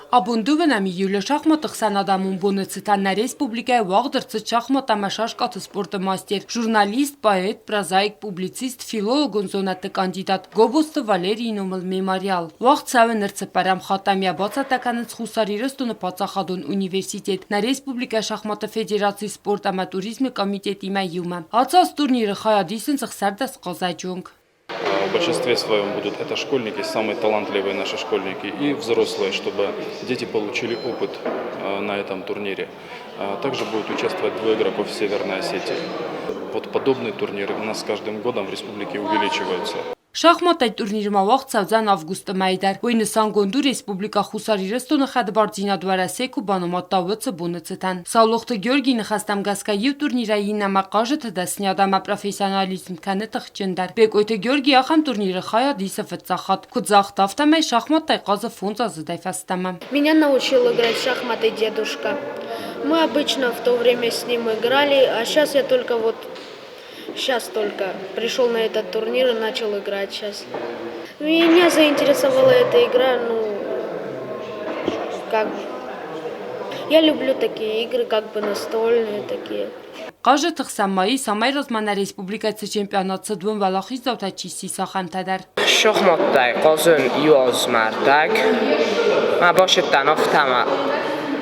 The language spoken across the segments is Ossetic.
Абон дыууынӕм июлы шахматы ӕхсӕнадӕмон боны цытӕн нӕ республикӕйы уагъд ӕрцыд шахмат ӕмӕ шашкъаты спорты мастер, журналист, поэт, прозаик, публицист, филологон зонӕдты кандидат Гобозты Валерийы номыл мемориал. Уагъд цӕуы ныр цыппӕрӕм хатт ӕмӕ йӕ бацӕттӕ кӕнынц Хуссар Ирыстоны паддзахадон университет, нӕ республикӕйы шахматы федерацийы спорт ӕмӕ туризмы комитетимӕ иумӕ. Ацы аз турниры хайад исынц 16 хъазӕджы онг. В большинстве своем будут это школьники, самые талантливые наши школьники и взрослые, чтобы дети получили опыт на этом турнире. Также будут участвовать двое игроков Северной Осетии. Вот подобные турниры у нас с каждым годом в республике увеличиваются. Шахматтӕй турнирмӕ уагъд цӕудзӕн августы мӕйы дӕр. Уый нысангонд у Республикӕ Хуссар Ирыстоны хӕдбардзинад Уӕрӕсе куы банымадта, уыцы боны цытӕн. Саулохты Георгийы ныхӕстӕм гӕсгӕ иу турнирӕй иннӕмӕ хъазыты дӕсныйад ӕмӕ профессионализм кӕны тыхджындӕр. Бекъойты Георгий ахӕм турниры хайад исы фыццаг хатт. Куыд загъта, афтӕмӕй шахматтӕй хъазы фондз азыдӕй фӕстӕмӕ. Меня научил играть в шахматы дедушка. Мы обычно в то время с ним играли, а сейчас я только вот сейчас только пришел на этот турнир и начал играть сейчас. Меня заинтересовала эта игра, ну, как я люблю такие игры, как бы настольные такие. Хъазты хсӕн ма ис амӕйразмӕ нӕ республикӕйы чемпионат цы дыууын уӕлахиздзаутӕ чи ссис, ахӕмтӕ дӕр. Шахматтӕй хъазын иу аз мӕ рдӕг. Мӕ басыдтӕн афтӕ ӕмӕ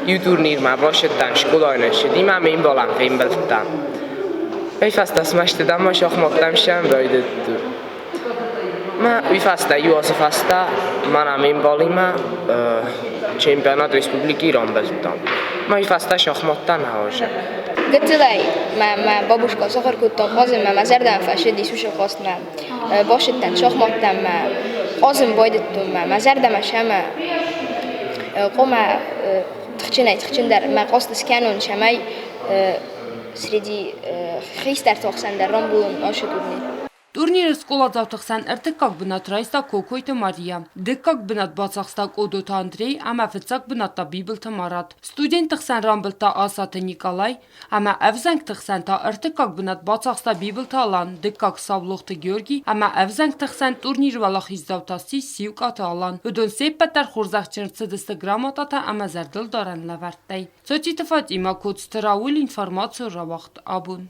иу турнирмӕ басыдтӕн скъолайы ныссыди мӕ ме мбалӕн фембӕлдтӕн. Уый фӕстӕ смӕсты дӕн мӕ шахматтӕм ссӕуын райдыдтон. Мӕ уый фӕстӕ иу азы фӕстӕ мӕнӕ ме мбалимӕ чемпионат республики рамбылдтам. Мӕ уый фӕстӕ шахматтӕ нӕ уарзын. Гыццылӕй мӕ мӕ бабушка сахуыр кодта хъазынмӕ, мӕ зӕрдӕмӕ фӕцыдис уыцы хъазтмӕ. Басыдтӕн шахматтӕм мӕ хъазын байдыдтон мӕ мӕ зӕрдӕмӕ сӕмӕ хъуамӕ тыхджынӕй-тыхджындӕр мӕ хъазт скӕнон, цӕмӕй среди хистӕрты ӕхсӕн дӕр рамбулон ацы турнир. Турниры скъоладзауты хсӕн ӕртыккаг бынат райста Кокойты Мария, дыккаг бынат бацахста Къодоты Андрей ӕмӕ фыццаг бынат та Бибылты Марат. Студентты хсӕн рамбылдта Асаты Николай ӕмӕ ӕвзӕнгты хсӕн та ӕртыккаг бынат бацахста Бибылты Алан, дыккаг Саулохты Георгий ӕмӕ ӕвзӕнгты хсӕн турниры уӕлахиздзау та ссис Сиукъаты Алан. Уыдон се ппӕт дӕр хорзӕхджын ӕрцыдысты грамотатӕ ӕмӕ зӕрдылдарӕн лӕвӕрттӕй. Цоциты Фатимӕ, Коцты Рауль, информацион рауагъд абон.